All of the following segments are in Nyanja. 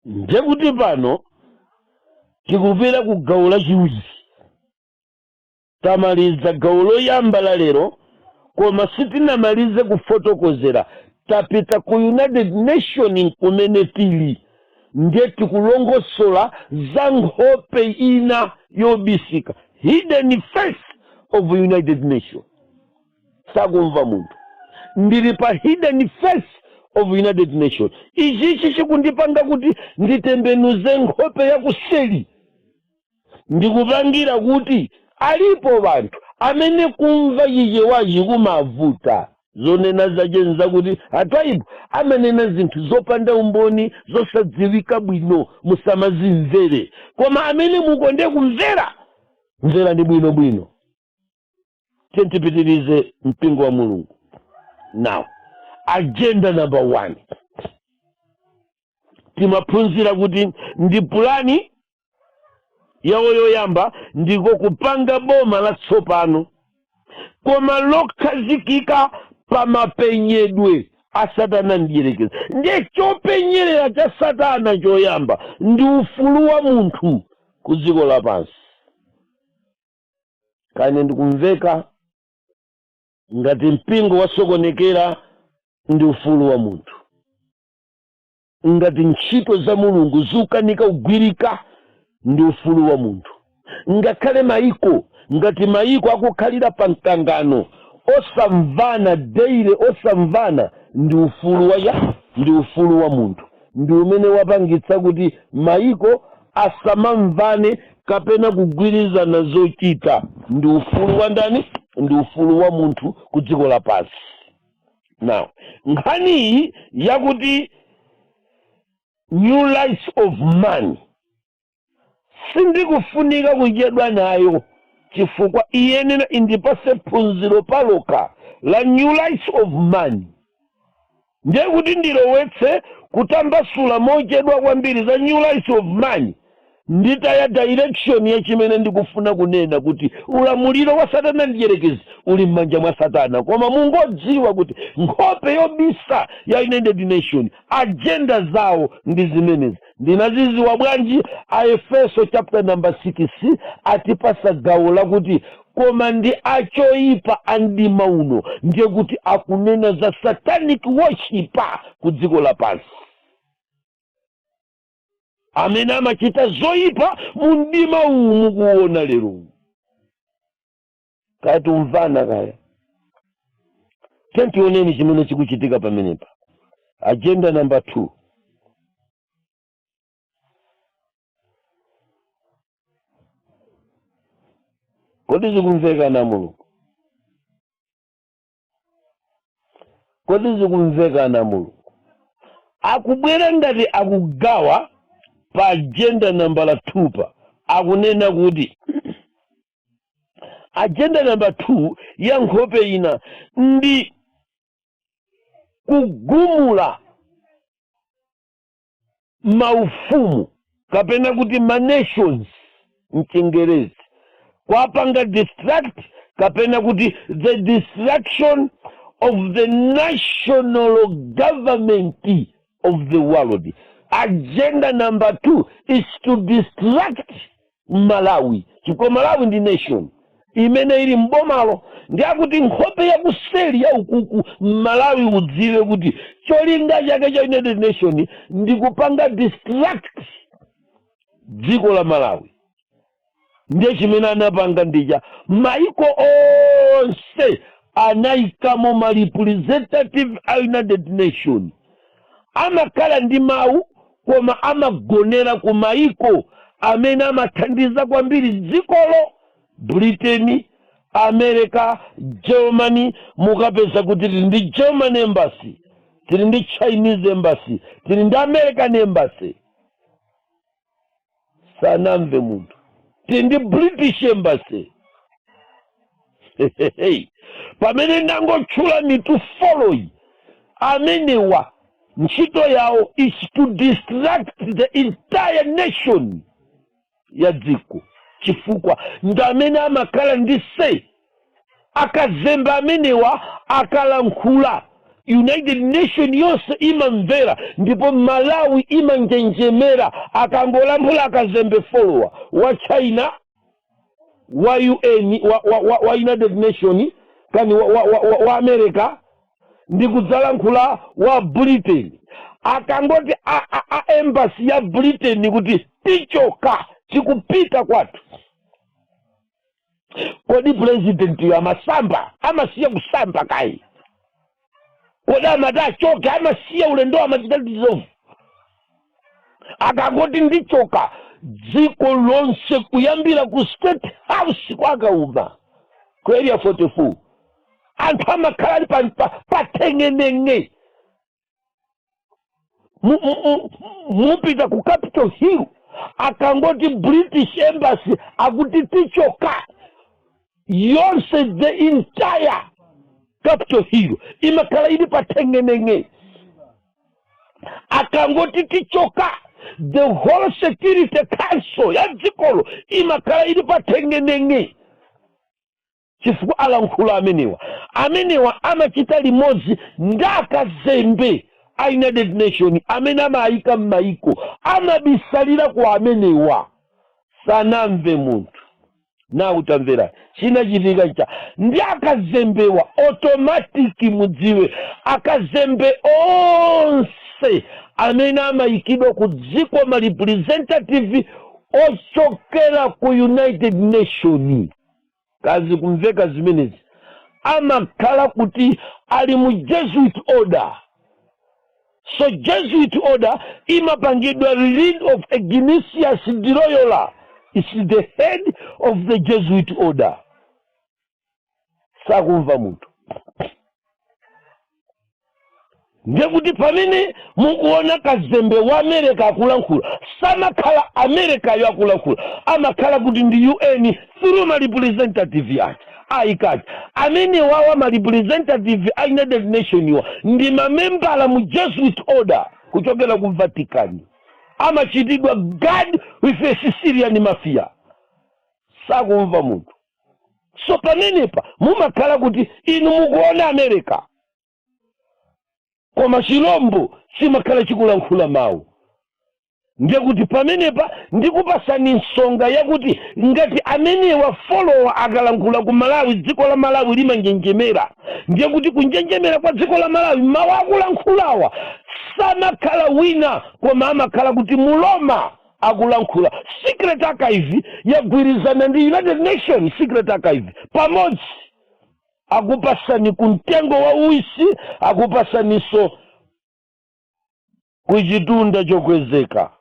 Ndiye kuti pano tikupita ku gawo lachiwiri. Tamaliza gawo loyamba la lero, koma sitinamalize kufotokozera. Tapita ku United Nation kumene tili, ndiye tikulongosola za nkhope ina yobisika, hidden face of United Nation. Sakumva munthu. Ndili pa hidden face of United Nation. Ichichi chikundipanga kuti nditembenuze nkhope yakuseli, ndikupangira kuti alipo vanthu amene kumva Chichewachi kumavuta. Zonena zachenza kuti atwaibu amanena zinthu zopanda umboni, zosadziwika bwino, musamazimvere. Koma amene mukonde kumvera, mverani bwinobwino. Tiyeni mpingo wa Mulungu. Now, agenda number one timaphunzira kuti ndi pulani yawo yoyamba, ndiko kupanga boma latsopano, koma lokhazikika pa mapenyedwe a Satana ndiyerekeza. Ndiye chopenyerera cha Satana choyamba ndi ufulu wa munthu ku dziko lapansi. Kane ndikumveka ngati mpingo wasokonekera ndi ufulu wa munthu, ngati ntchito za Mulungu zikukanika kugwirika ndi ufulu wa munthu, ngakhale maiko, ngati maiko akukhalira pa mkangano, osamvana daily, osamvana, ndi ufulu wa ya ndi ufulu wa munthu ndi umene wapangitsa kuti maiko asamamvane kapena kugwirizana zochita. Ndi ufulu wa ndani? Ndi ufulu wa munthu ku dziko lapansi. Now, nkhaniyi yakuti new rights of man sindikufunika kuchedwa nayo, chifukwa iyenera indipase phunziro paloka la new rights of man. Ndiye kuti ndilowetse kutambasula mochedwa kwambiri za new rights of man, nditaya direction ya chimene ndikufuna kunena, kuti ulamuliro wa Satana ndiyerekezi uli m'manja mwa Satana. Koma mungodziwa kuti nkhope yobisa ya United Nation, agenda zawo ndi zimenezi. Ndinaziziwa bwanji? Aefeso chapter number 6 atipasa gawo lakuti koma ndi achoipa a mdima uno. Ndiye kuti akunena za satanic worshiper ku dziko lapansi, amene amachita zoyipa mu mdima uwu mukuona lero. Kaya tumvana? Kaya tentioneni chimene chikuchitika pamenepa. Agenda number 2. Kodi zikumveka na Mulungu? Kodi zikumveka na Mulungu? Akubwera ngati akugawa pa agenda nambala 2 pa. Akunena kuti agenda namba 2 ya nkhope ina ndi kugumula maufumu, kapena kuti ma nations mchingerezi, kwapanga distract, kapena kuti the destruction of the national government of the world. Agenda number 2 is to distract Malawi, chifukwa Malawi ndi nation imene ili mbomalo. Ndi akuti nkhope yakuseli ya ukuku Malawi udziwe kuti cholinga chake cha United Nation ndi kupanga distract dziko la Malawi. Ndiye chimene anapanga ndija, maiko onse anayikamo ma representative a United Nation. Amakhala ndi mawu, koma amagonera ku maiko amene amathandiza kwambiri dzikolo: Britain, America, Germany. Mukapeza kuti tili ndi German embassy, tili ndi Chinese embassy, tili ndi American embassy. Sanamve munthu. Tili ndi British embassy. Pamene ndangotchula mitu four yi, amenewa ntchito yawo is to distract the entire nation ya dziko, chifukwa ndi amene amakhala ndi say. Akazembe amenewa akalankhula, United Nation yonse imamvera, ndipo Malawi imanjenjemera akangolankhula akazembe four wa China, wa UN, wa United Nation, kani wa America, ndi kudzalankhula wa Britain. Akangoti a embassy ya Britain kuti tichoka, tikupita kwathu, kodi president yo amasamba, amasiya kusamba kayi? Kodi amati achoke, amasiya ulendo, amachita dissolve? Akangoti ndichoka, dziko lonse kuyambira ku State House kwakauma ku Area 44, anthu amakhala ali pa thengenenge. Mupita ku Capitol Hill, akangoti British Embassy akuti tichoka, yonse, the entire Capitol Hill imakhala ili pa thengenenge. Akangoti tichoka, the whole Security Council ya dzikolo imakhala ili pa thengenenge, chifukwa alankhula amenewa. Amenewa amachita limodzi ndi akazembe a United Nation amene amayika m'mayiko, amabisalira ku amenewa, sanamve munthu. Nawu tamvera, chinachitika cha ndi akazembewa automatic. Mudziwe, akazembe onse amene amayikidwa ku dziko, ma representative ochokera ku United Nation, kazi kumveka zimenezi, amakhala kuti ali mu Jesuit Order. So Jesuit Order imapangidwa lead of Ignatius de Loyola, is the head of the Jesuit Order. Sakumva munthu. Ndiye kuti pamene mukuona kazembe wa America akulankhula, samakhala Americayo akulankhula, amakhala kuti ndi UN through ma representative ake ayikati. Amene wawa ma representative a United Nation iwa ndi mamembala mu Jesuit Order kuchokera ku Vatican, amachitidwa guard with a Sicilian Mafia. Sakumva munthu. So pamenepa mumakhala kuti inu mukuona America, koma chilombo chimakhala chikulankhula mawu. Ndiye kuti pamenepa ndikupasani nsonga yakuti ngati amenewa four akalankhula ku Malawi, dziko la Malawi limanjenjemera. Ndiye kuti kunjenjemera kwa dziko la Malawi, mawu akulankhulawa samakhala wina, koma amakhala kuti Muloma akulankhula. Secret Archive yagwirizana ndi United Nations Secret Archive pamodzi, akupasani ku mtengo wa uwisi, akupasaninso ku chitunda chokwezeka.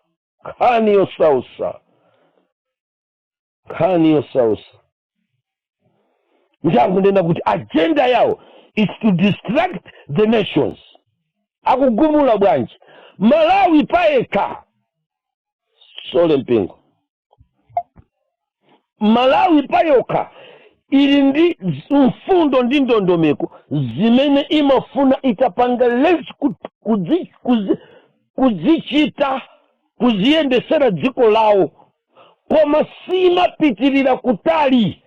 Nkhani yosausa, nkhani yosausa. Njakunena kuti agenda yawo is to distract the nations. Akugumula bwanji Malawi payekha? Sole mpingo, Malawi payokha ili ndi mfundo ndi ndondomeko zimene imafuna itapanga lezi kuzichita, kuziyendesera dziko lawo, koma simapitirira kutali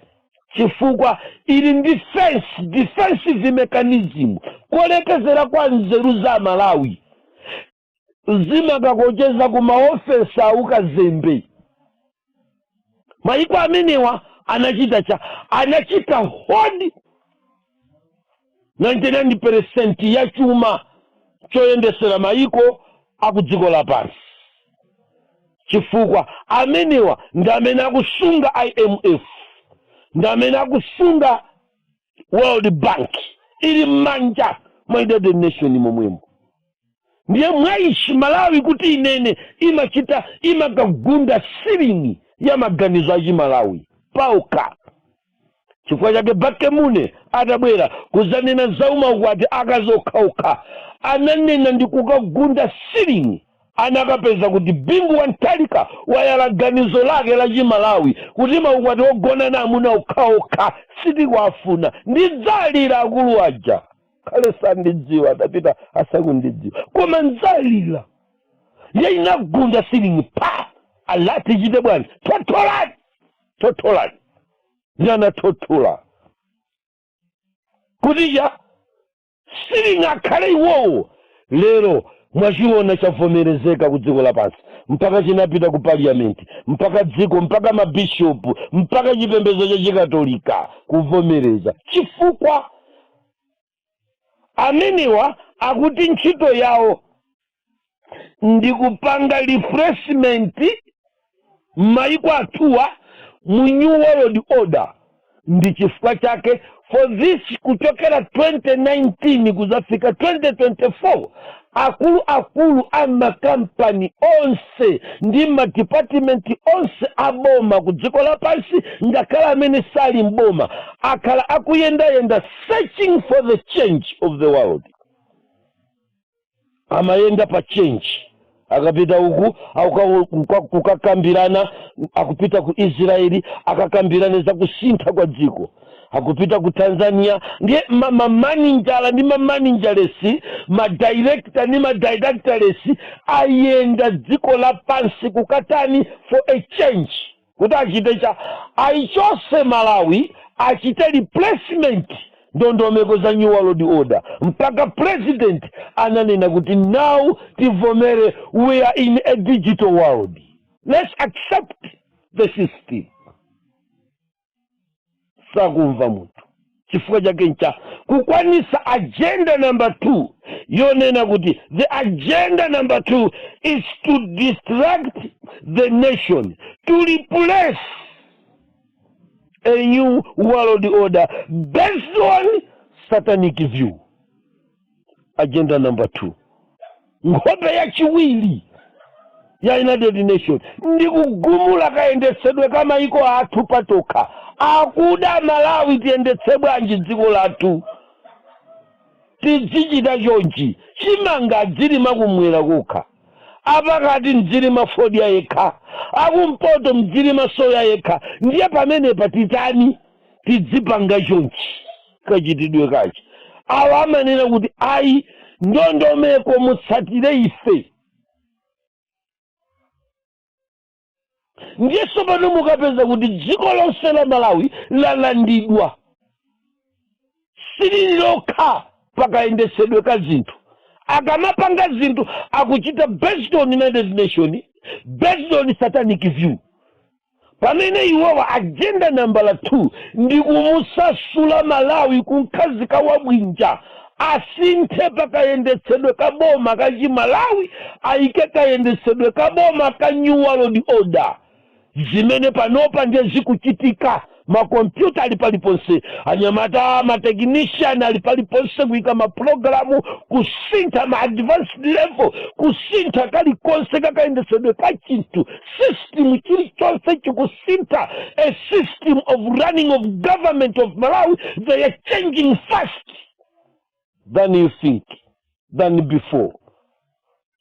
chifukwa ili ndi fence, defensive mechanism, kolekezera kwa nzeru za Malawi zimakakocheza ku maofesi aukazembe. Mayiko amenewa anachita cha anachita hold 99% ya chuma choyendesera mayiko aku dziko lapansi, chifukwa amenewa ndi amene akusunga IMF, ndi amene akusunga World Bank, ili m'manja mwa United Nation momwemo. Ndiye mwaishi Malawi kuti inene imachita imakagunda ceiling ya maganizo achimalawi pauka. Chifukwa chake Bakemune atabwera kuzanena zaumaukwati akazokhaokha, ananena ndi kukagunda ceiling, anakapeza kuti Bingu wa Mutharika wayala ganizo lake la chimalawi kuti maukwati ogonana amuna okhaokha sitikuafuna. Ndidzalira akulu aja khale sandidziwa, adapita asakundidziwa, koma ndzalira. Ndiye inagunda ceiling pa ala, tichite bwanji? Thotholani, thotholani. Ndi anathothola kuti cha Silingakhale iwowo. Lero mwachiona chavomerezeka ku dziko lapansi, mpaka chinapita ku parliament, mpaka dziko, mpaka mabishopu, mpaka chipembedzo cha Chikatolika kuvomereza, chifukwa amenewa akuti ntchito yawo ndi kupanga replacement m'mayiko athuwa mu new world order. Ndi chifukwa chake for this, kuchokera 2019 kuzafika 2024, akulu akulu a makampani onse ndi madipatimenti onse aboma ku dziko lapansi, ngakhale amene sali mboma, akhala akuyendayenda searching for the change of the world. Amayenda pa change, akapita uku kukakambirana, akupita ku Israeli akakambirana za kusintha kwa dziko, akupita ku Tanzania. Ndiye mamaninjala ndi mamaninjalesi, madirector ndi madirectoresi ayenda dziko lapansi kukatani? For a change, kuti achite cha ayichose Malawi, achite replacement ndondomeko za new world order, mpaka president ananena kuti now tivomere, we are in a digital world, let's accept the system. Sakumva munthu. Chifukwa chake ncha kukwanisa agenda number 2, yonena kuti the agenda number 2 is to distract the nation, to replace a new world order based on satanic view. Agenda number 2, nkhope yachiwiri ya United Nation, ndi kugumula kayendetsedwe ka mayiko athu patokha. Akuda Malawi tiyendetse bwanji dziko lathu? Tidzichita chonchi: chimanga adzilima kumwera kokha, apakati mdzilima fodya yekha, akumpoto mdzilima soya yekha. Ndiye pamenepa titani? Tidzipanga chonchi kachitidwe kachi. Awa amanena kuti ayi, ndondomeko mutsatire ife. Ndiye tsopano mukapeza kuti dziko lonse la Malawi lalandidwa, silili lokha pakayendetsedwe ka zinthu. Akamapanga zinthu akuchita based on United Nation, based on satanic view, pamene iwowa agenda nambala 2 ndi kumusasula Malawi kunkhazika wabwinja, asinthe pakayendetsedwe ka boma ka Chimalawi, ayike kayendetsedwe ka boma ka new world order, zimene panopa ndiye zikuchitika. Makompyuta ali paliponse, anyamata matechnishan ali paliponse kuyika mapulogalamu, kusintha ma advanced level, kusintha kalikonse kakayendetsedwe ka chinthu, system chilichonse chikusintha. A system of running of government of Malawi, they are changing fast than you think, than before.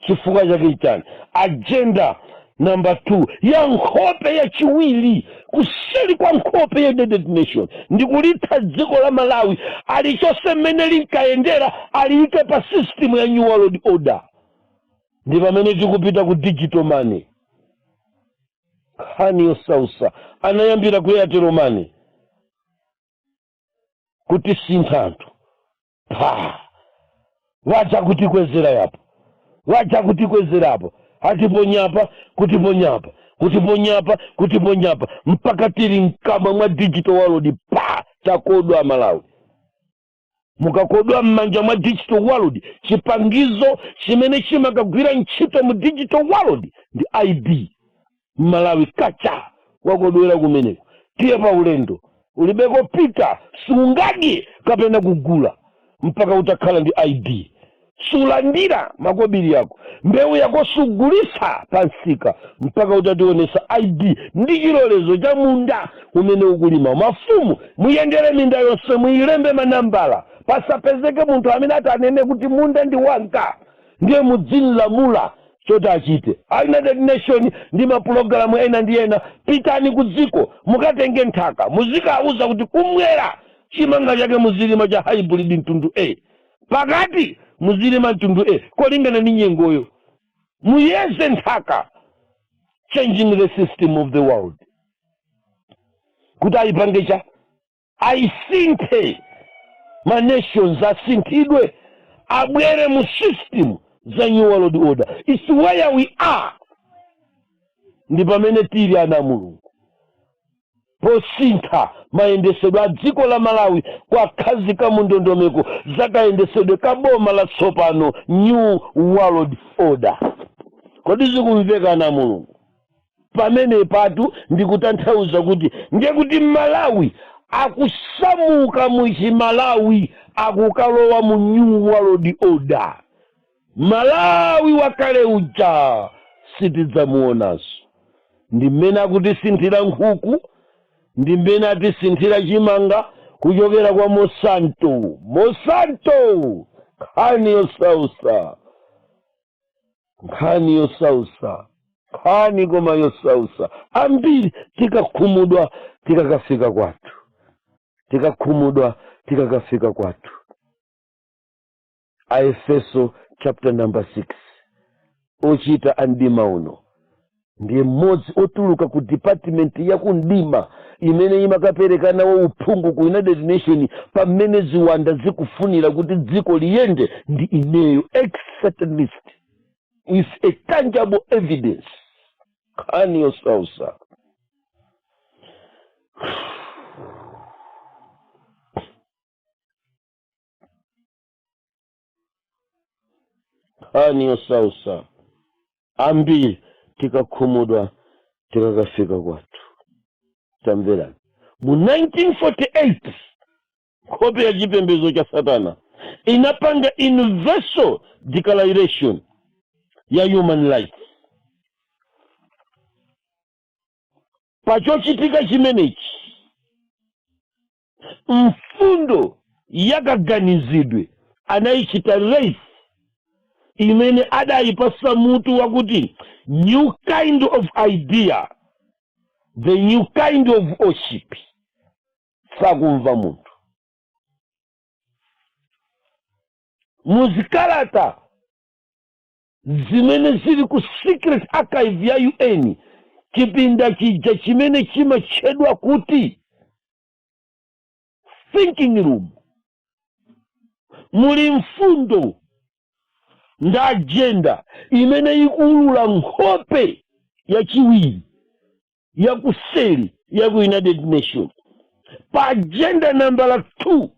Chifukwa chake chani? Agenda number 2 ya nkhope yachiwiri, kuseli kwa nkhope ya United Nation, ndi kulitha dziko la Malawi, alichonse mmene linkayendera, aliyike pa system ya new world order. Ndi pamene tikupita ku digital money. Nkhani yosausa, anayambira ku Airtel Money kuti sintha anthu pa waja kutikwezera yapo, waja kutikwezerapo, atiponyapa, kutiponyapa, kutiponyapa, kutiponyapa, mpaka tili mkamwa mwa digital world. Pa takodwa Malawi. Mukakodwa m'manja mwa digital world, chipangizo chimene chimakagwira ntchito mu digital world ndi ID. Malawi kacha wakodwera kumeneko, tiye pa ulendo, ulibeko pita, sungadye kapena kugula mpaka utakhala ndi ID. Sulandira makobiri yako, mbewu yako sugulisa pansika mpaka utationesa ID ndi chilolezo cha munda umene ukulima. Mafumu, muyendere minda yonse, muyilembe manambala, pasapezeke munthu amene atanene kuti munda ndi wanga. Ndiye mudzinlamula choti achite. A United Nation ndi mapulogalamu ena ndi ena, pitani ku dziko mukatenge nthaka, muzikauza kuti kumwera chimanga chake muzilima cha hybrid mtundu A, pakati muzilima mtundu A, kolingana ndi nyengoyo. Muyeze nthaka. Changing the system of the world kuti ayipange cha, ayisinthe, ma nations asinthidwe. Abwere mu system za New World Order. It's where we are. Ndi pamene tili, ana a Mulungu, posintha mayendesedwe a dziko la Malawi, kwakhazika mu ndondomeko zakayendesedwe ka boma latsopano, New World Order. Kodi zikumveka, ana a Mulungu? Pamene patu ndikutanthauza kuti ndiye kuti Malawi akusamuka mu Chimalawi, akukalowa mu New World Order. Malawi wakale uja sitidzamuonanso. Ndi mmene akutisinthira nkhuku, ndi mmene atisinthira chimanga kuchokera kwa Monsanto. Monsanto, nkhani yosausa, nkhani yosausa, nkhani koma yosausa. Ambiri tikakhumudwa tikakafika kwathu, tikakhumudwa tikakafika kwathu. Aefeso chapter number 6. Ochita a mdima uno ndiye mmodzi otuluka ku department ya kumdima imene imakapereka nawo uphungu ku United Nation pamene ziwanda zikufunira kuti dziko liyende, ndi ineyo, ex satanist with a tangible evidence. Nkhani yosausa. Nkhani yosausa. Ambiri tikakhumudwa tikakafika kwathu. Tamverani, mu 1948 nkhope ya chipembedzo cha satana inapanga Universal Declaration ya Human Rights. Pachochitika chimenechi, mfundo yakaganizidwe anayichita raise, imene adayipasa mutu wakuti New Kind of Idea, the New Kind of Worship. Sakumva munthu. Muzikalata zimene zili ku secret archive ya UN, chipinda chija chimene chimatchedwa kuti thinking room, muli mfundo ndi agenda imene ikuulula nkhope yachiwiri yakuseri ya ku United Nation. Pa agenda nambala 2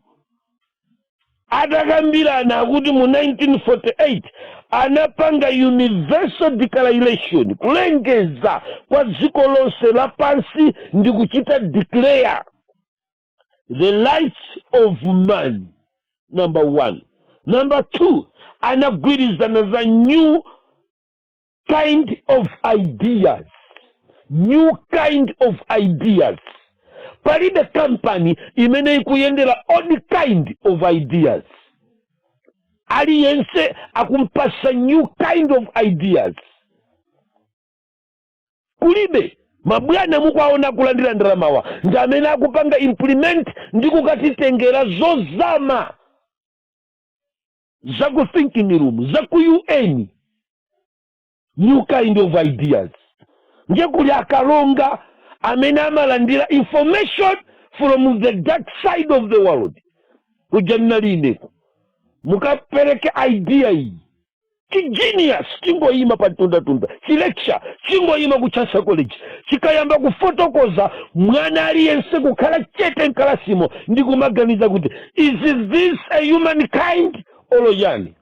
atakambirana, akuti mu 1948 anapanga Universal Declaration, kulengeza kwa dziko lonse lapansi ndi kuchita declare the rights of man, number one. Number two, anagwirizana za new kind of ideas. New kind of ideas. Palibe kampani imene ikuyendera old kind of ideas. Aliyense akumpasa new kind of ideas. Kulibe. Mabwana mukwaona kulandira ndalamawa ndi amene akupanga implement ndi kukatitengera zozama za ku thinking room za ku UN, new kind of ideas. Ndiye kuli akalonga amene amalandira information from the dark side of the world. Kuja ndinalineko, mukapereke idea iyi, chigenius chingoyima pa mtundatunda, chilecture chingoyima ku Chancellor College, chikayamba kufotokoza, mwana aliyense kukhala chete mkalasimo ndi kumaganiza kuti, "Is this a human kind or yani?"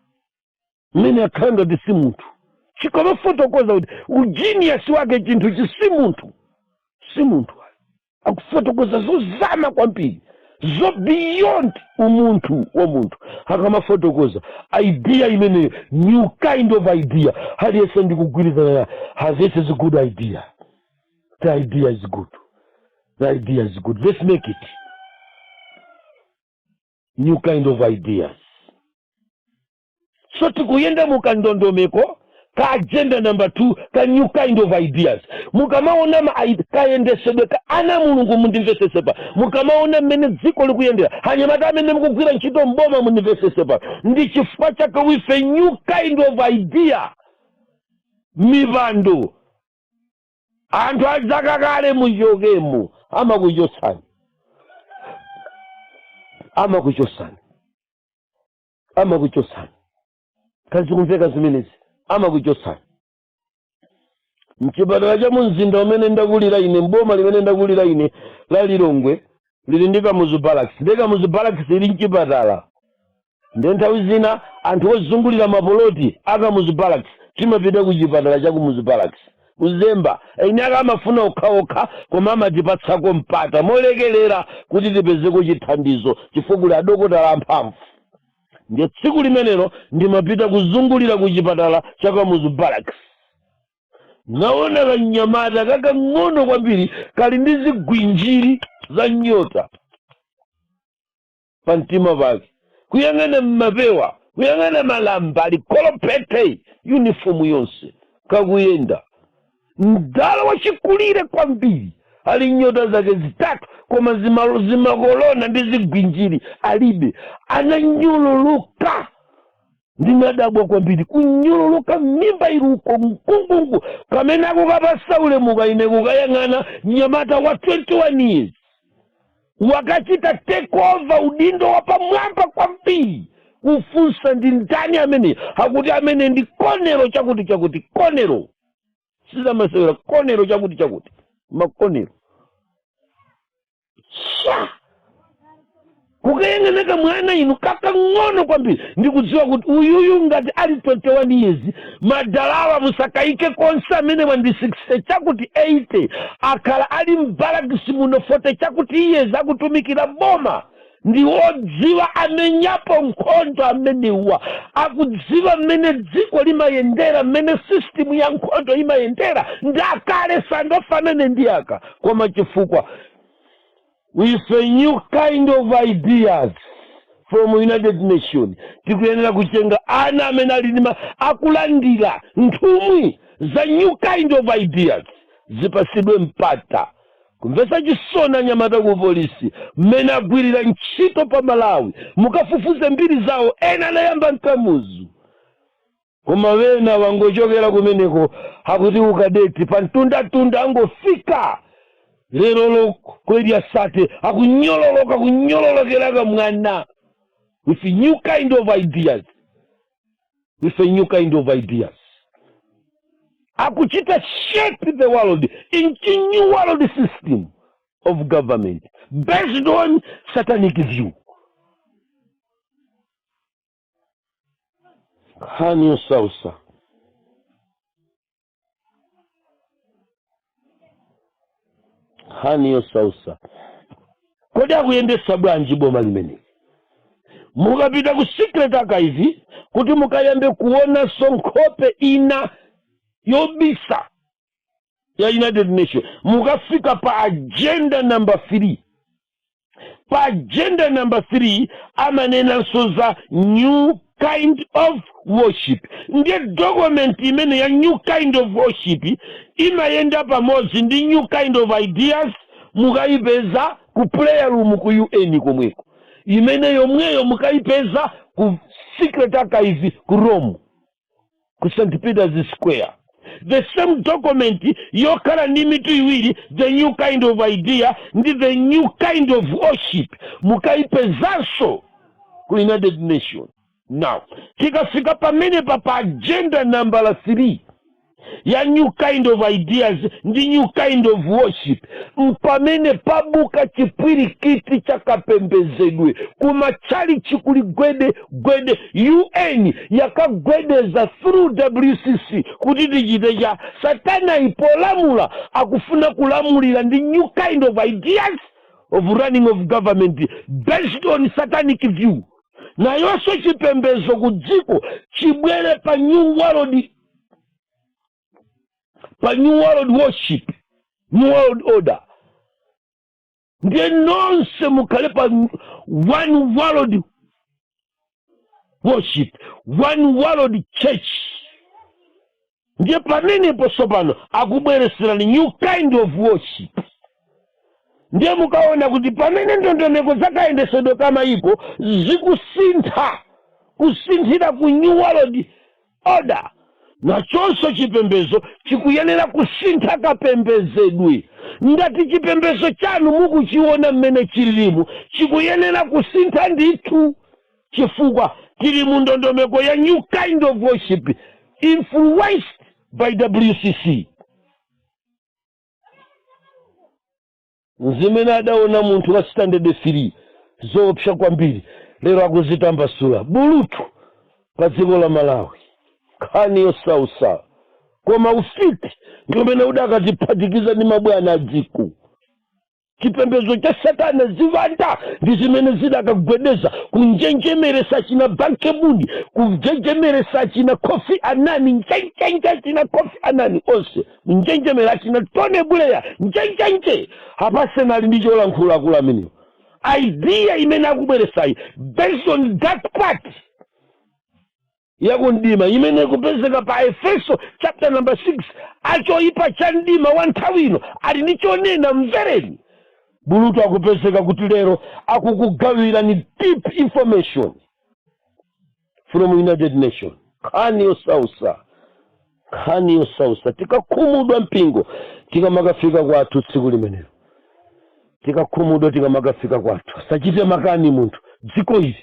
Mmene akhala ngati si munthu, chikamafotokoza kuti ugenius wake, chinthu chi si munthu, si munthu. Akufotokoza zozama kwambiri, zo beyond umunthu wa munthu. Akamafotokoza idea imeneyo, new kind of idea, aliyense ndikugwirizana naye, "Ah, this is a good idea. The idea is good. The idea is good. Let's make it." New kind of ideas. So tikuyenda mukandondomeko ka agenda number 2 ka new kind of ideas. Mukamaona kayendesedwe ka ana Mulungu, mundimvesesepa. Mukamaona mmene dziko likuyendera, anyamata amene mukugwira ntchito mboma, mundimvesesepa. Ndi chifukwa chake with a new kind of idea, mipando, anthu adzakakale muchokemo, amakuchotsani, amakuchotsani, amakuchotsani. Kazikumveka zimenezi? Amakuchotsani mchipatala cha mumzinda umene ndakulira ine, mboma limene ndakulira ine la Lilongwe, lili ndi Kamuzu Barracks. Ndi Kamuzu Barracks ili mchipatala. Ndiye nthawi zina anthu ozungulira mapoloti a Kamuzu Barracks timapita ku chipatala cha Kamuzu Barracks kuzemba. Eni ake amafuna okhaokha, koma amatipatsako mpata molekelera kuti tipezeko chithandizo, chifukwa kuli adokotala amphamvu. Ndiye tsiku limenelo ndimapita kuzungulira ku chipatala cha Kamuzu Barracks, naona kanyamata kakang'ono kwambiri kali ndi zigwinjiri za nyota pa mtima pake, kuyang'ana mmapewa, kuyang'ana malamba, ali kolopete, uniform yonse, kakuyenda. Mdala wachikulire kwambiri, ali nyota zake zitatu, koma zimakolona ndi zigwinjiri alibe. Ananyululuka, ndinadabwa kwambiri, kunyululuka, mimba iluko mkungungu, kamene akukapasa ulemuka. Ine kukayang'ana mnyamata wa 21 years wakachita take over udindo wa pamwamba kwambiri. Kufunsa, ndi ndani amene? Akuti amene ndi colonel chakuti chakuti. Colonel sizamasewera, colonel chakuti chakuti, ma colonel sha. Kukayang'ana kamwana inu kakang'ono kwambiri, ndikudziwa kuti uyuyu ngati ali 21 years, madalawa musakayike konse amene wandi 60 chakuti 80, akhala ali m'barracks muno 40 chakuti years, akutumikira boma, ndi wodziwa, amenyapo nkhondo amenewa, akudziwa mmene dziko limayendera, mmene system ya nkhondo imayendera. Ndi akale, sangafanane ndi aka. Koma chifukwa with a new kind of ideas from United Nation, tikuyenera kutenga ana amene ali ndi akulandira nthumwi za new kind of ideas, zipasidwe mpata. Kumvetsa chisoni, anyamata ku polisi mmene agwirira ntchito pa Malawi, mukafufuze mbiri zawo, ena anayamba mkamuzu, koma wena wangochokera kumeneko, akuti ukadeti pa mtundatunda, angofika lero lo kweli asate, akunyololoka, kunyololokera kamwana with new kind of ideas, with a new kind of ideas, akuchita shape the world into new world system of government based on satanic view. Nkhani yosausa, nkhani yosausa. Kodi akuyendetsa bwanji boma limeneli? Mukapita ku secret archive kuti mukayambe kuonanso nkhope ina yobisa ya United Nation, mukafika pa agenda number 3. Pa agenda number 3 amanenanso za new kind of worship. Ndiye document imene ya new kind of worship imayenda pamodzi ndi new kind of ideas. Mukayipeza ku prayer room ku UN komweko, imene yomweyo mukayipeza ku secret archive ku Rome, ku St Peter's Square. The same document yokhala ndi mitu iwiri, the new kind of idea ndi the new kind of worship, mukayipezanso ku United Nation. Now tikafika pamenepa pa agenda number 3 ya new kind of ideas ndi new kind of worship, mpamene pabuka chipwirikiti chakapembezedwe kumatchalichi, kuli gwede gwede. UN yakagwedeza through WCC kuti tichite cha satana. Ipolamula akufuna kulamulira ndi new kind of ideas of running of government based on satanic view. Nayonso chipembezo ku dziko chibwere pa new world worship, new world order. Ndiye nonse mukhale pa one world worship, one world church. Ndiye pamenepo tsopano akubwereserani new kind of worship. Ndiye mukaona kuti pamene ndondomeko zakayendesedwe kamayiko zikusintha, kusinthira ku new world order, nachonso chipembezo chikuyenera kusintha kapembezedwe. Ngati chipembezo chanu mukuchiona mmene chililimu, chikuyenera kusintha ndithu, chifukwa Tili mu ndondomeko ya new kind of worship influenced by WCC. Zimene adaona munthu wa standard 3 zoopsa kwambiri, lero akuzitambasula bulutu pa dziko la Malawi. Nkhani yosausa, koma ufiti ndi umene udakatiphatikiza ndi mabwana a dziko. Chipembedzo cha satana, ziwanda ndi zimene zidakagwedeza kunjenjemeresa achina Ban Ki-moon, kunjenjemeresa achina Kofi Annan, njenjenje achina Kofi Annan onse, njenjemera achina Tony Blair, njenjenje. Apasena ali ndi cholankhula akulu amenewo. Idea imene akubweresayi based on that part yakumdima imene ikupezeka pa Efeso chapter number 6, achoipa cha mdima wa nthawi ino ali ndi chonena, mvereni. Bulutu akupezeka kuti lero akukugawirani deep information from United Nation. Nkhani yosausa, nkhani yosausa. Tikakhumudwa mpingo tikamakafika kwathu tsiku limenelo, tikakhumudwa tikamakafika kwathu, asachite makani munthu. Dziko ili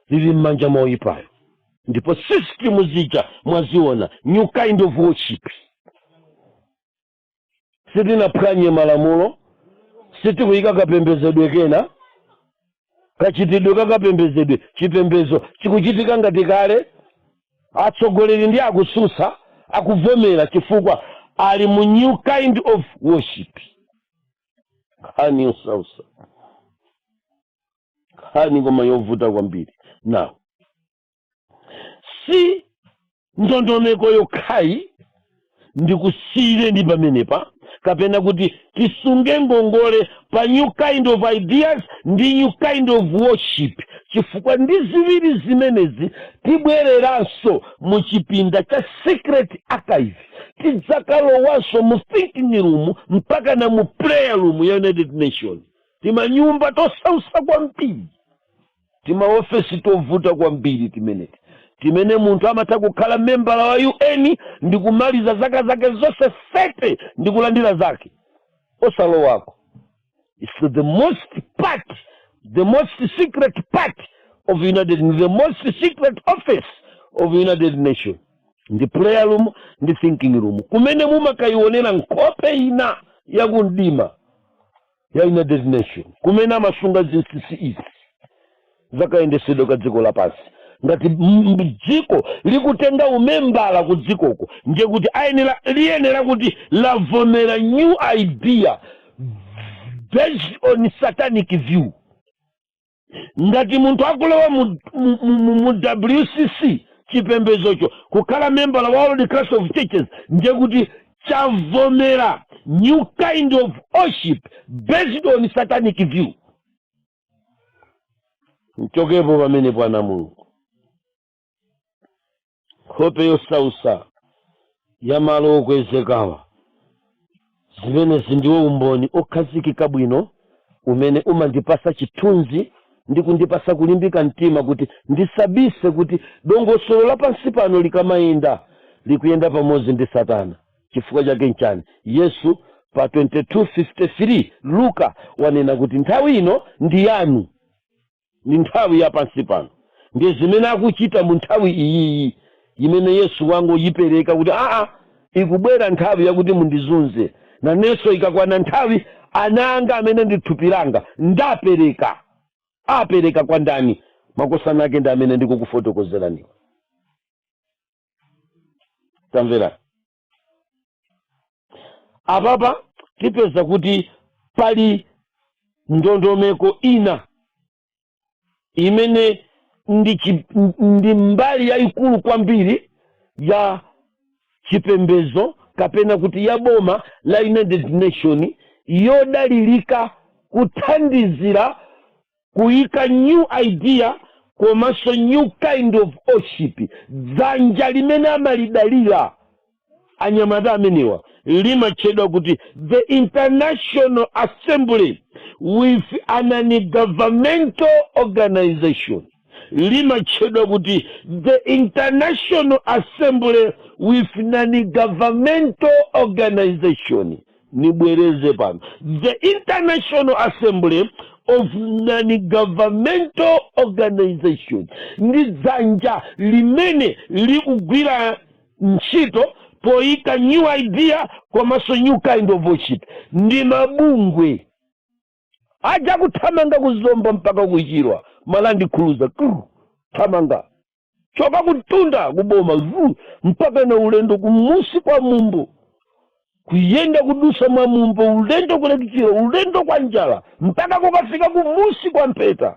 lili m'manja mwa oyipayo, ndipo system zija mwaziona, new kind of worship. Sitinaphwanye malamulo, sitikuyika kapembedzedwe kena, kachitidwe kakapembedzedwe. Chipembedzo chikuchitika ngati kale. Atsogoleri ndi akususa akuvomera chifukwa ali mu new kind of worship. Nkhani yosausa, nkhani koma yovuta kwambiri. Now, si ndondomeko yokhayi ndikusiyireni pamenepa, kapena kuti tisunge ngongole pa new kind of ideas ndi new kind of worship, chifukwa ndi ziwiri zimenezi tibwereranso mu chipinda cha secret archive, tidzakalowanso mu thinking room mpaka na mu prayer room ya United Nation. Timanyumba tosausa kwambiri, timaofesi tovuta kwambiri timeneti, timene munthu amatha kukhala membala wa UN ndi kumaliza zaka zake zonse 30 ndi kulandira zake osalowako. It's the most part, the most secret part of United, the most secret office of United Nation ndi prayer room ndi thinking room, kumene mumakayionera nkhope ina yakumdima ya United Nation, kumene amasunga zinsinsi izi zakayendesedwe ka dziko lapansi. Ngati dziko likutenga umembala ku dzikoko, ndiye kuti ayenera, liyenera kuti lavomera new idea based on satanic view. Ngati munthu akulowa mu WCC, chipembezocho, kukhala membala wa World Council of Churches, ndiye kuti chavomera new kind of worship based on satanic view. Mchokepo pamene, bwana Mulungu. Nkhope yosausa ya malo okwezekawa, zimenezi ndiwo umboni okhazikika bwino umene umandipasa chithunzi ndi kundipasa kulimbika mtima kuti ndisabise kuti dongosolo la pansi pano likamayenda, likuyenda pamodzi ndi satana. Chifukwa chake nchani? Yesu pa 22:53 Luka wanena kuti nthawi ino ndi yanu, ndi nthawi ya pansi pano. Ndiye zimene akuchita mu nthawi iyiyi imene Yesu wangoyipereka kuti aa, ikubwera nthawi yakuti mundizunze, nanenso ikakwana nthawi ana anga amene ndi thupi langa ndapereka. Apereka kwa ndani? Makosana ake ndi amene ndikukufotokozeraniwa. Tamverani apapa, tipeza kuti pali ndondomeko ina imene ndi mbali yayikulu kwambiri ya chipembezo, kapena kuti ya boma la United Nation, yodalirika kuthandizira kuyika new idea komanso new kind of worship. Dzanja limene amalidalira anyamata amenewa limatchedwa kuti the International Assembly with an Non-Governmental Organization. Limatchedwa kuti the International Assembly with Non-Governmental Organization. Nibwereze pano: the International Assembly of non-governmental organization, ndi dzanja limene likugwira ntchito poyika new idea komanso new kind of worship. Ndi mabungwe aja kuthamanga kuzomba mpaka kuchirwa ma Land Cruiser thamanga choka kutunda kuboma vu mpaka na ulendo kumusi kwa mumbo, kuyenda kudusa mwa mumbo, ulendo ku Lake Chilwa, ulendo kwa njala mpaka kukafika kumusi kwa mpeta.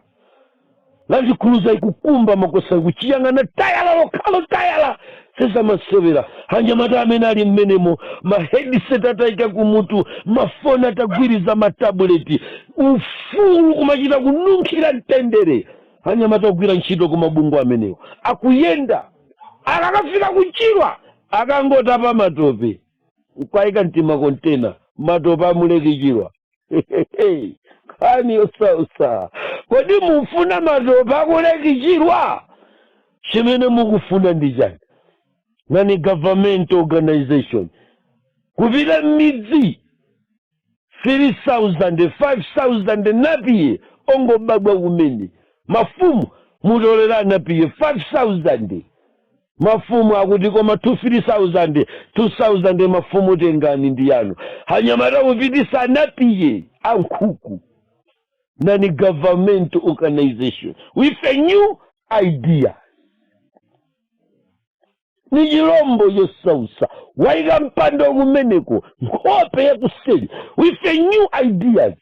Land Cruiser ikukumba makosa, kuchiyang'ana tayala lokhalo, tayala sezamasewera. Anyamata amene ali mmenemo, ma headset atayika kumutu, mafoni atagwiriza, ma tablet, ufulu kumachita kununkhira mtendere. Anyamata kugwira ntchito ku mabungwe amenewo akuyenda, akakafika kuchirwa akangotapa matope nkwayika mtima container, matope amu Lake Chilwa. Nkhani yosausa. Kodi mufuna matope aku Lake Chilwa? Chimene mukufuna ndi chani? Non government organization kupita m'midzi, 3000, 5000 napiye ongobadwa kumene. Mafumu mutolera napiye 5000. Mafumu akuti koma 2, 3000, 2000 mafumu tengani ndi yanu. Anyamata kupitisa napiye ankhuku. Non government organization with a new idea ni chilombo chosausa. Wayika mpando kumeneko, nkhope yakuseli with a new ideas,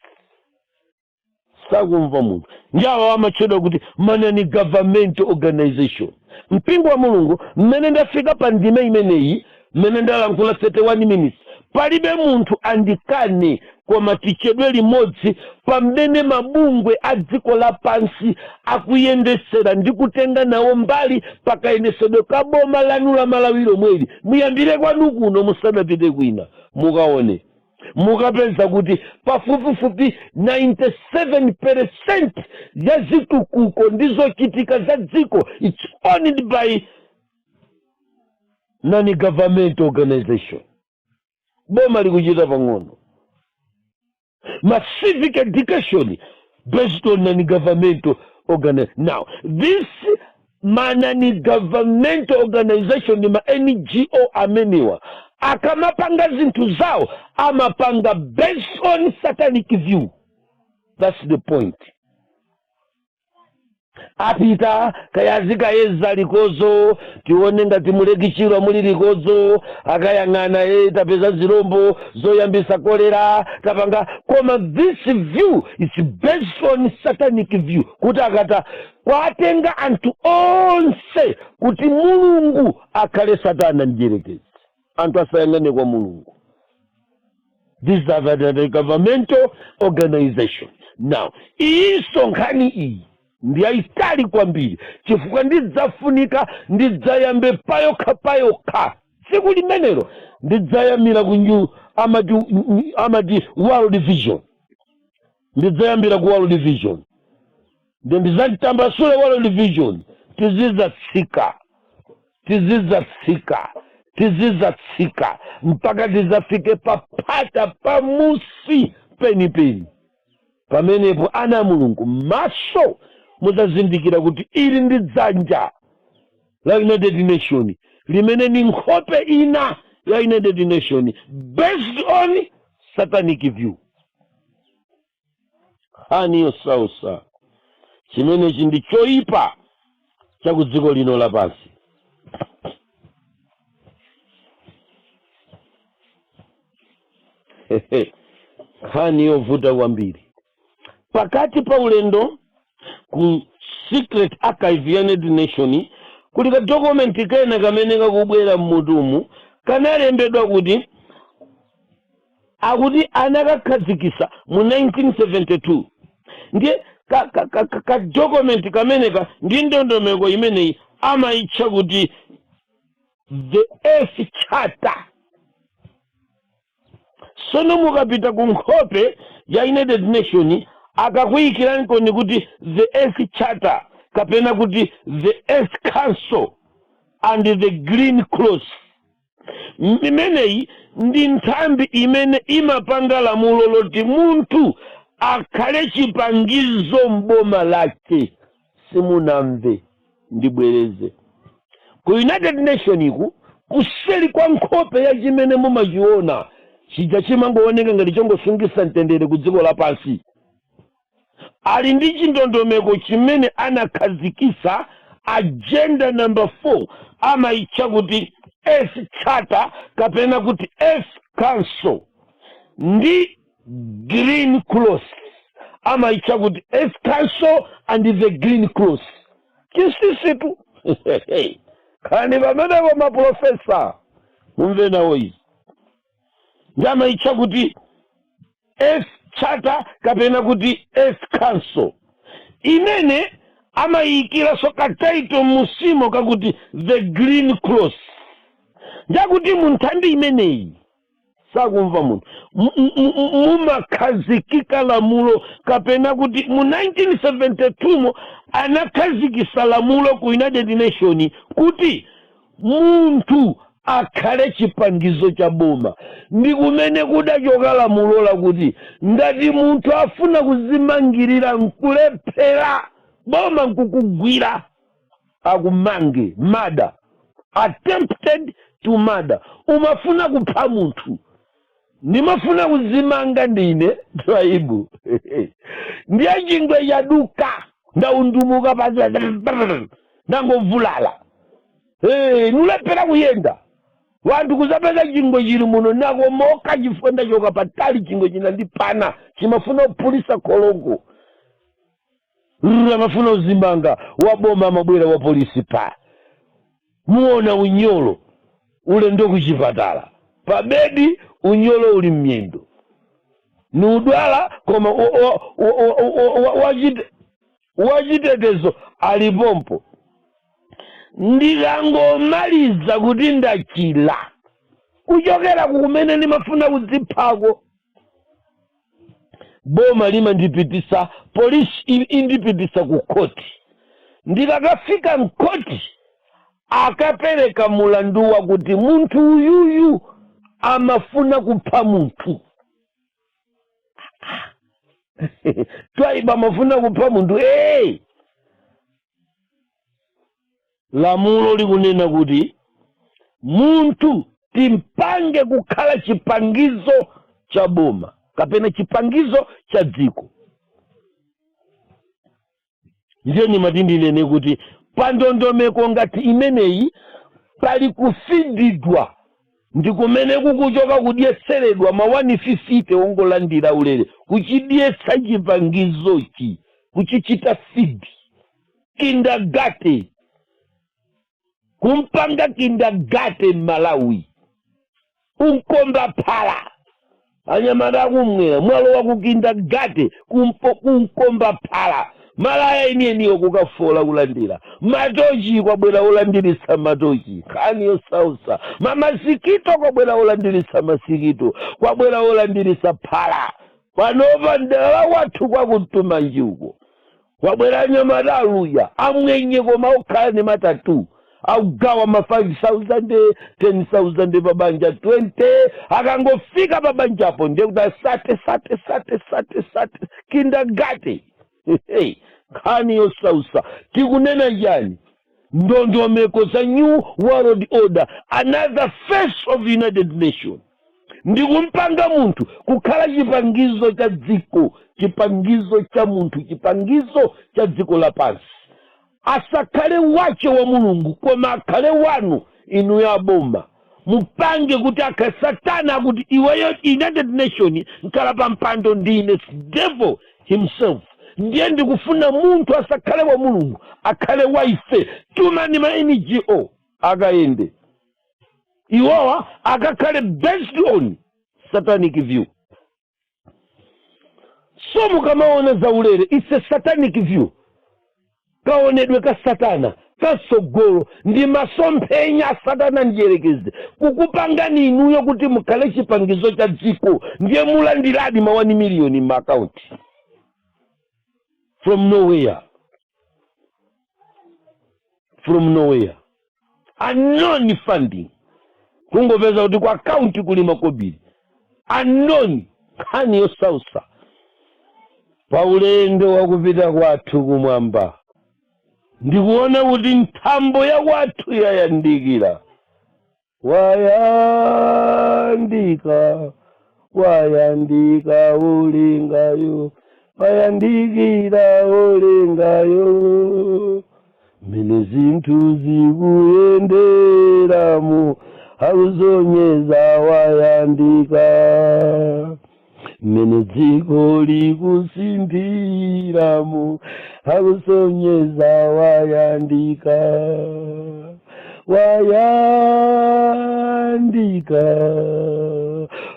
sakumva munthu. Njawa amatchedwa kuti ma non government organization. Mpingo wa Mulungu, mmene ndafika pa ndime imeneyi, mmene ndalankhula 31 minutes, palibe munthu andikane, koma tichedwe limodzi pamene mabungwe a dziko lapansi akuyendesera ndi kutenga nawo mbali pakayendesedwe ka boma lanu la Malawi lomweli. Muyambire kwanu kuno musanapite kwina. Mukaone, mukapeza kuti pafupifupi 97% ya zitukuko ndi zochitika za dziko, it's owned by non government organization. Boma likuchita pang'ono. Ma civic education based on non-governmental organization. Now this ma non-governmental organization, ma NGO ameniwa, akamapanga zinthu zawo amapanga based on satanic view. That's the point. Apita kayazikayeza likozo, tione ngati mu Lake Chilwa muli likozo. Akayang'ana, e, tapeza zirombo zoyambisa kolera, tapanga. Koma this view is based on satanic view, kuti akata kwatenga anthu onse kuti Mulungu akhale Satana mdierekezi, anthu asayang'ane kwa Mulungu. These are the governmental organization. Now iyinso nkhani iyi ndiyayitali kwambiri, chifukwa ndidzafunika ndidzayambe payokha payokha. Tsiku limenelo ndidzayambira ku new amati World Vision. Ndidzayambira ku World Vision, ndi ndidzatambasule World Vision. Tizidzatsika, tizidzatsika, tizidzatsika mpaka tidzafike paphata pamusi penipeni. Pamenepo ana a Mulungu maso mudzazindikira kuti ili ndi dzanja la United Nation, limene ni nkhope ina ya United Nation based on satanic view. Nkhani yosausa. Chimenechi ndi choyipa cha ku dziko lino lapansi. Nkhani yovuta kwambiri. Pakati pa ulendo ku secret archive ya United Nation kuli ka document kena kamene kakubwera mmutumu, kanalembedwa kuti akuti anakakhazikisa mu 1972. Ndiye ka document kameneka ndi ndondomeko imeneyi amayitcha kuti the Earth Charter. Sono mukapita ku nkhope ya United Nation, akakuyikirankoni kuti the Earth Charter kapena kuti the Earth Council and the Green Cross. Imeneyi ndi nthambi imene imapanga lamulo loti munthu Akhale chipangizo mboma lake. Simunamve, ndibwereze. Ku United Nation iku, kuseli kwa nkhope ya chimene mumachiona chija chimangooneka ngati chongosungisa mtendere ku dziko lapansi, ali ndi chindondomeko chimene anakhazikisa, agenda number 4, amayitcha kuti Earth Charter kapena kuti Earth Council ndi Green Cross. Amayitcha kuti Earth Council and the Green Cross. Chinsinsitu khani pamenepo, maprofesa mumve nawo izi. Ndi amayitcha kuti Earth Charter kapena kuti Earth Council, imene amayikiranso ka title musimo kakuti the Green Cross. Njakuti mu nthambi imeneyi, sakumva munthu, mumakhazikika lamulo, kapena kuti mu 1972 mo anakhazikisa lamulo ku United Nation kuti munthu akhale chipangizo cha boma. Ndi kumene kudachoka lamulo lakuti ngati munthu afuna kuzimangirira nkulephera, boma nkukugwira, akumange murder, attempted to murder. Umafuna kupha munthu. Ndimafuna kuzimanga ndine Twaibu, ndiye chingwe chaduka, ndaundumuka pasi, ndangovulala. Hey, nulephera kuyenda, wanthu kuzapeza chingwe chili muno, nakomoka chifukwa ndachoka patali, chingwe chinandipana, chimafuna kuphulisa kholongo. Amafuna uzimanga, waboma amabwera, wa polisi pa muona unyolo, ulendo kuchipatala, pa bedi unyolo uli myendo, nudwala, koma wachitetezo alipompo. Ndikangomaliza kuti ndachila kuchokera kumene ndimafuna kudziphako, boma limandipitisa, polisi indipitisa ku khoti. Ndikakafika mkhoti, akapereka mulandu wakuti munthu uyuyu amafuna kupha munthu. Twaiba amafuna kupha munthu. Hey! Lamulo likunena kuti munthu timpange kukhala chipangizo cha boma kapena chipangizo cha dziko. Ndiye ndimati ndinene kuti pa ndondomeko ngati imeneyi pali kufididwa, ndi kumene kukuchoka kudyetseredwa ma 150 ongolandira ulere, kuchidyetsa chipangizochi, kuchichita feed, kindergarten, kumpanga kindergarten Malawi, unkomba phala. Anyamata akumwera, mwalowa ku kindergarten, kunkomba phala, malaya enieniwo kukafola kulandira matochi, kwabwera olandirisa matochi. Nkhani yosausa, mamasikito, kwabwera olandirisa masikito, kwabwera olandirisa phala. Panopa mdera la kwathu kwakumtumanji uko kwabwera anyamata aluya, amwenye, koma okhala ndi matatu, akugawa ma 5000, 10,000 pabanja, 20. Akangofika pabanjapo ndiye kuti asate sate sate sate sate, kindergarten. Hey, nkhani yosausa. Tikunena chani? Ndondomeko za New World Order, another face of United Nation, ndikumpanga munthu kukhala chipangizo cha dziko, chipangizo cha munthu, chipangizo cha dziko lapansi. Asakhale wache wa Mulungu, koma akhale wanu inu ya boma. Mupange kuti akha Satana akuti iweyo United Nation nkhala pa mpando ndine devil himself, ndiye ndikufuna munthu asakhale wa Mulungu, akhale wa ife. Tumani ma NGO akayende, iwowa akakhale based on satanic view. So mukamaona zaulere, it's a satanic view, kaonedwe ka Satana kasogolo, ndi masomphenya a Satana ndiyerekeze kukupangani inuyo kuti mukhale chipangizo cha dziko. Ndiye mulandiradi ma 1 miliyoni m'maakaunti from nowhere, from nowhere, unknown funding, kungopeza kuti ku akaunti kuli makobiri unknown. Nkhani yosausa. Pa ulendo wakupita kwathu kumwamba, ndikuona kuti nthambo ya kwathu yayandikira. Wayandika, wayandika ulingayo, wayandikira ulingayo. Mene zinthu zikuyenderamo akuzonyeza wayandika. Mene dziko likusinthiramo akusonyeza wayandika. Wayandika,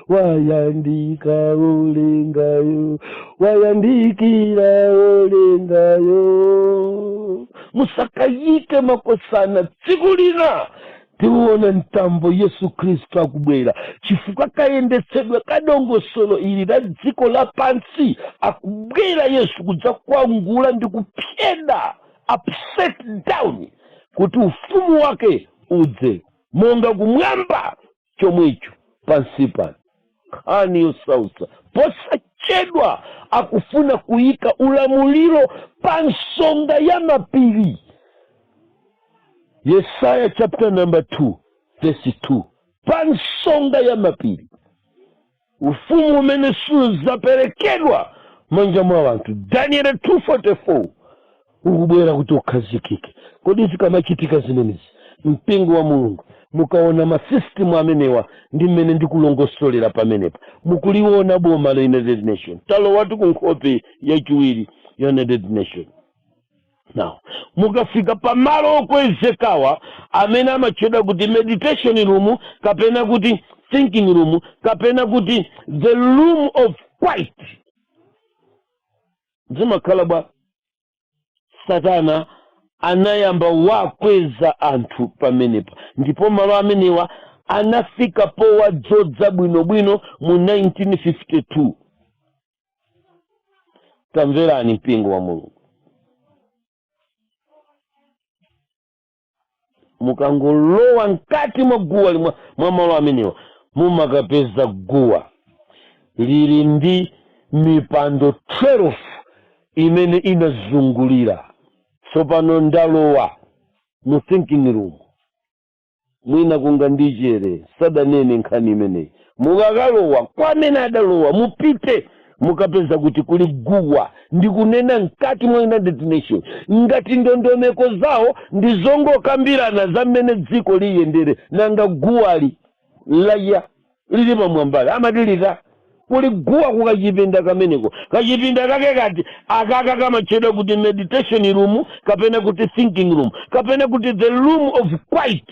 wayandika ulingayo, wayandikira ulingayo. Musakayike makosana, tsiku lina tiwona mtambo, Yesu Khristu akubwera, chifukwa kayendetsedwe kadongosolo ili la dziko lapansi, akubwera Yesu kudzakwangula ndi kupyeda upside down kuti ufumu wake udze monga kumwamba chomwecho pansi pano. Nkhani yosausa, posachedwa akufuna kuyika ulamuliro pa nsonga ya mapiri. Yesaya chapter number 2 verse 2, pa nsonga ya mapiri, ufumu umene suzaperekedwa manja mwa anthu. Daniel 244 ukubwera kuti ukhazikike. Kodi zikamachitika zimenezi, mpingo wa Mulungu, mukaona masystem amenewa ndi mmene ndikulongosolera pamenepa, mukuliona boma la United Nation. Talowatu ku nkhope yachiwiri ya United Nation. Now mukafika pamalo okwezekawa amene amatchedwa kuti meditation room, kapena kuti thinking room, kapena kuti the room of quiet, zimakhala bwa? Satana anayamba wakweza anthu pamenepa, ndipo malo amenewa anafika powadzodza bwinobwino mu 1952. Tamverani, mpingo wa Mulungu, mukangolowa mkati mwa guwa mwa malo amenewa, mumakapeza guwa lili ndi mipando 12 imene inazungulira. Tsopano ndalowa mu thinking room, mwina kungandichere sadanene nkhani imeneyi. Mukakalowa kwa amene adalowa, mupite mukapeza kuti kuli guwa, ndikunena mkati mwa United Nation. Ngati ndondomeko zawo ndi zongokambirana za mmene dziko liyendere, nanga guwali laya lili pamwambali amatilita? Kuli guwa kukachipinda kameneko, kachipinda kake kati akaka kamatchedwa kuti meditation room, kapena kuti thinking room, kapena kuti the room of quiet.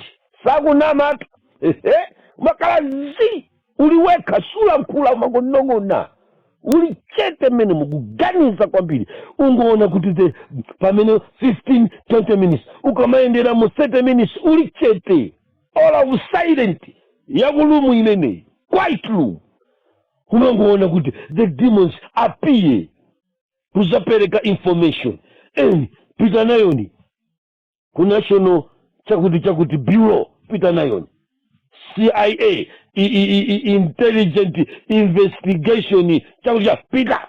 Sakunamatu, ehe, umakhala zi uli wekha, sulankhula, umangonong'ona, uli chete mmene mukuganiza kwambiri. Ungoona kuti the pamene 15 20 minutes ukamayendera mu 30 minutes uli chete, all of silent yaku room imeneyi, quiet room, umangoona kuti the demons appear kuzapereka information. Pita nayoni ku national chakuti chakuti bureau, pita nayoni CIA, intelligent investigation chakuti cha, pita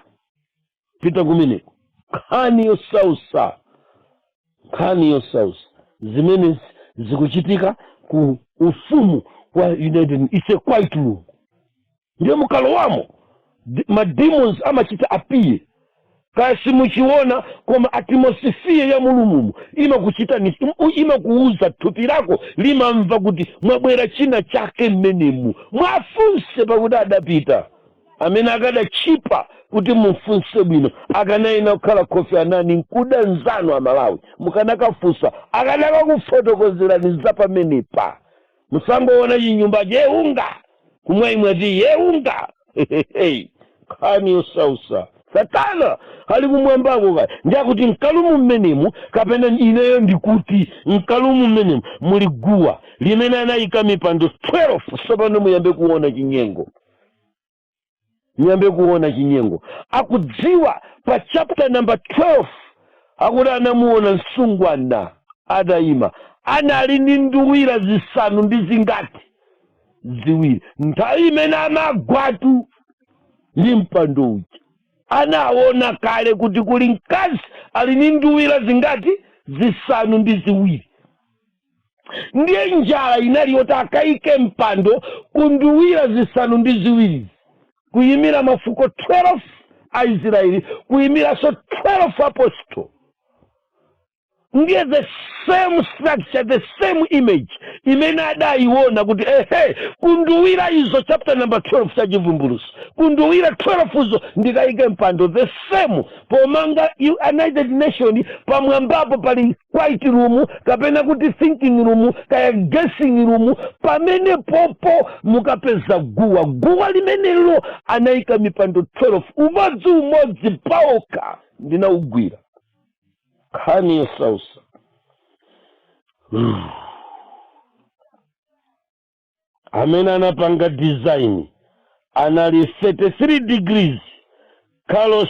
pita kumeneko. Nkhani yosausa, nkhani yosausa, zimene zikuchitika ku ufumu wa United. It's a quiet room, ndiye mukalowamo ma demons amachita appear. Kaya simuchiona, koma atmosphere ya mu room mu imakuchitani, imakuuza, thupi lako limamva kuti mwabwera china chake mmenemu. Mwafunse, pakuti adapita amene akadachipa kuti mufunse bwino, akanayena kukhala Kofi Annan nkuda nzanu Amalawi. Mukanakafunsa, akanakakufotokozerani za pamenepa. Musangoona chinyumba yeunga kumwaimwati yeunga. Nkhani yosausa, Satana ali kumwambako kaya. Ndiyakuti mka room mmenemu, kapena ineyo ndikuti mka room mmenemu muli guwa limene anayika mipando 12. Tsopano muyambe kuona chinyengo, muyambe kuona chinyengo. Akudziwa pa chapter number 12 akuti anamuona msungwana atayima, anali ndi nduwira zisanu ndi zingati? Ziwiri. Nthawi imene amagwatu ndi mpando uja. Anaona kale kuti kuli mkazi ali ndi nduwira zingati? Zisanu ndi ziwiri. Ndiye njala inali yoti akaike mpando ku nduwira zisanu ndi ziwiri, kuyimira mafuko 12 a Israeli, kuyimiranso 12 apostle. Ndiye the same structure, the same image imene adayiona kuti ehe, kunduwira izo, chapter number 12 cha Chivumbuluso, kunduwira 12 zo ndikayike mpando, the same pomanga United Nation. Pamwambapo pali quiet room, kapena kuti thinking room, kaya guessing room. Pamene popo mukapeza guwa, guwa limenelo anayika mipando 12, umodzi umodzi paokha. Ndinawugwira nkhani yosausa. Amene anapanga design anali 33 degrees Carlos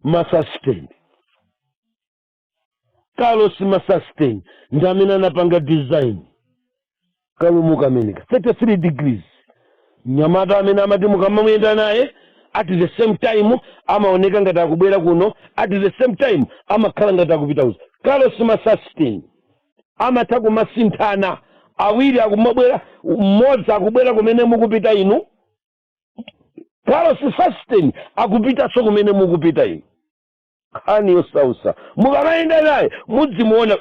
Masasten. Carlos Masasten ndi amene anapanga design ka room kameneka, 33 degrees. Mnyamata amene amati mukamamuyenda naye, at the same time amaoneka ngati akubwera kuno, at the same time amakhala ngati akupita uza. Carlos Masasten amatha kumasinthana awiri, akumabwera mmodzi akubwera kumene mukupita inu, Carlos Sasten akupitanso kumene mukupita inu. Nkhani yosausa. Mukamayenda naye mudzimuona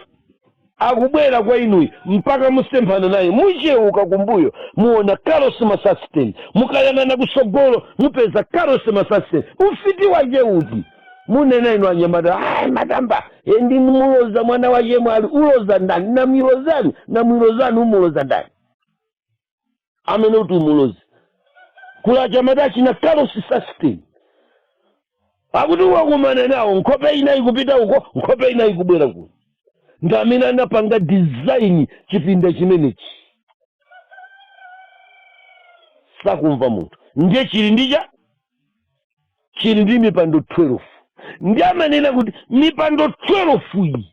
akubwera kwa inuyi mpaka musemphana naye. Mucheuka kumbuyo muona Carlos Masasten, mukayang'ana kusogolo mupeza Carlos Masasten. Ufiti wache uti? Munena inu anyamata, "Ayi, matamba e, ndi muloza mwana wache mwali." Uloza ndani? Namwilozani, namwilozani, umuloza ndani amene kuti umulozi? Kulacha achina Carlos Sasten akuti wakumana nawo, nkhope ina ikupita uko, nkhope ina ikubwera kuno. Ndi amene anapanga design chipinda chimenechi. Sakumva munthu. Ndiye chili ndicha chili ndi mipando 12. Ndi amanena kuti mipando 12 iyi,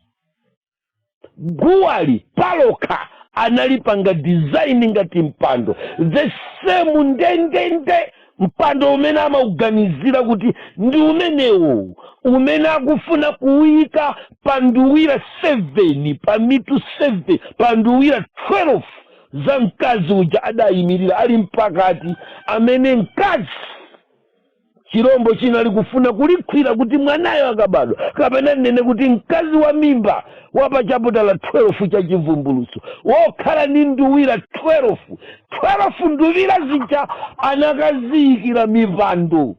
guwali palokha analipanga design ngati mpando, the same ndendende mpando umene amauganizira kuti ndi umenewo umene akufuna kuwuyika pa nduwira 7, pa mitu 7, pa nduwira 12 za mkazi uja adayimirira ali mpakati, amene mkazi chirombo chinali kufuna kulikhwira kuti mwanayo akabadwa, kapena ndinene kuti mkazi wa mimba wa pa chaputala 12 cha Chivumbulutso, wokhala ndi nduwira 12. 12 nduwira zija anakaziyikira mipando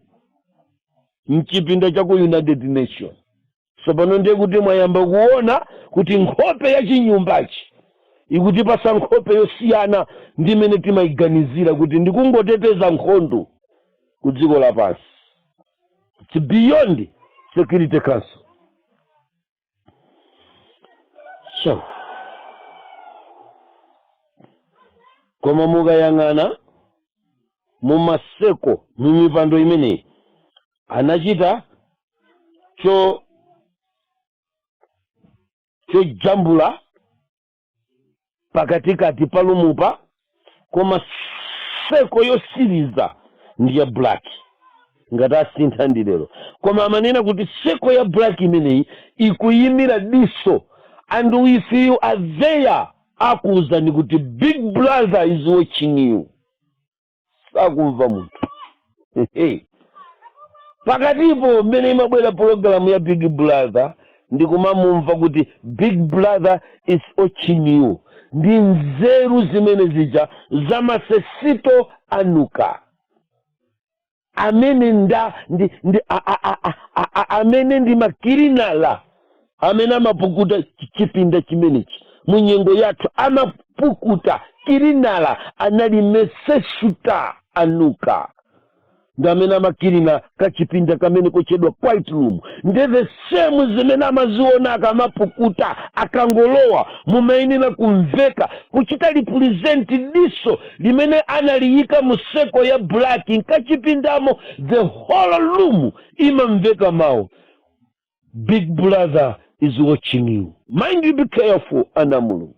mchipinda cha ku United Nation. Tsopano ndiye kuti mwayamba kuona kuti nkhope ya chinyumbachi ikutipasa nkhope yosiyana ndi imene timayiganizira kuti ndikungoteteza nkhondo ku dziko lapansi. It's beyond Security Council. So koma mukayang'ana mumaseko mumipando imeneyi anachita chojambula pakatikati pa room pa, koma circle yosiriza ndi ya black, ngati asintha ndi lero. Koma amanena kuti circle ya black imeneyi ikuyimira diso, and if you are there akuwuzani kuti Big Brother is watching you. Sakumva munthu. Hehe. Pakatipo mmene imabwera pologalamu ya Big Brother, ndikumamumva kuti Big Brother is watching you. Ndi nzeru zimene zija za masesito anuka amene nda ndi, ndi, a, a, a, a, a, a, amene ndi makirinala amene amapukuta chipinda chimenechi mu nyengo yathu. Amapukuta kirinala anali mesesuta anuka, ndi amene amakirina kachipinda kamene kochedwa quiet room. Ndi the same zimene amaziona akamapukuta, akangolowa mumayenera kumveka kuchita represent diso limene analiyika mu circle ya black nkachipindamo. The whole room imamveka mawu, "Big Brother is watching you." Mind you, be careful, ana Mulungu.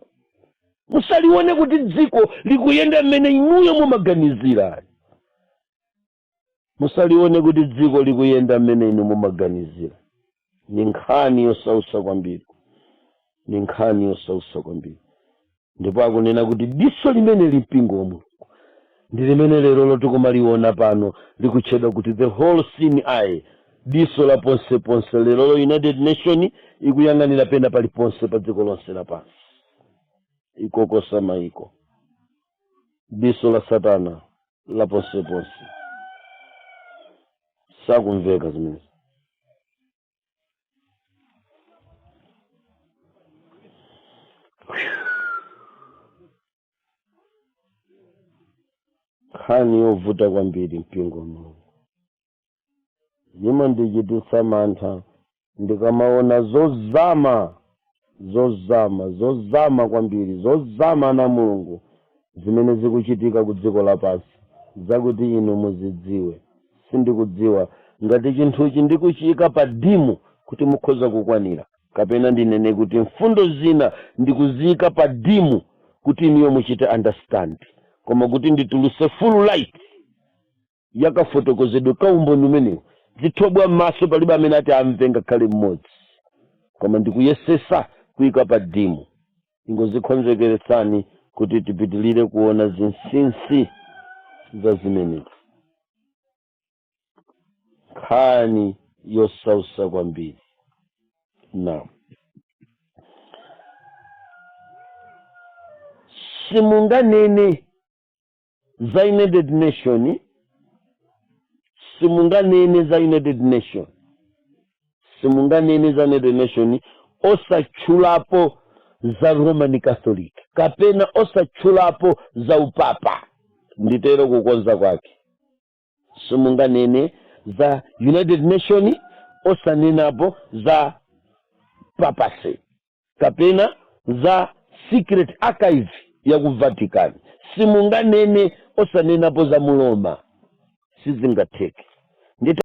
Musalione kuti dziko likuyenda mmene inuyo mumaganizira. Musalione kuti dziko likuyenda mmene inu mumaganizira. Ni nkhani yosausa kwambiri, ni nkhani yosausa kwambiri. Ndipo akunena kuti diso limene mpingo wa Mulungu ndi limene lero tikumaliona pano likutchedwa kuti the all seeing eye, diso la ponseponse. Lerolo United Nation ikuyang'anira pena paliponse pa dziko lonse lapansi, ikokosa maiko. Diso la Satana la ponseponse sakumveka zimenezi. Nkhani yovuta kwambiri, mpingo wa Mulungu. Zimandichititsa mantha ndikamaona zozama, zozama, zozama kwambiri, zozama, ana Mulungu, zimene zikuchitika ku dziko lapansi, zakuti inu muzidziwe. Sindikudziwa ngati chinthuchi ndikuchiyika pa dim kuti mukhoza kukwanira, kapena ndinene kuti mfundo zina ndikuziyika pa dim kuti inuyo muchite understand, koma kuti ndituluse full light yakafotokozedwe ka umboni umenewu, zithobwa m'maso, palibe amene ati amve ngakhale mmodzi. Koma ndikuyesesa kuyika pa dim. Ingozikonzekeretsani kuti tipitilire kuona zinsinsi za zimenezi. Nkhani yosausa kwambiri. Na simunganene za United Nation, simunganene za United Nation, simunganene za United Nation osatchulapo za Roman Catholic kapena osatchulapo za upapa. Nditero kukonza kwake, simunganene za United Nation osanenapo za papacy kapena za secret archive ya ku Vatican. Simunganene osanenapo za Muloma, sizingatheke. Ndita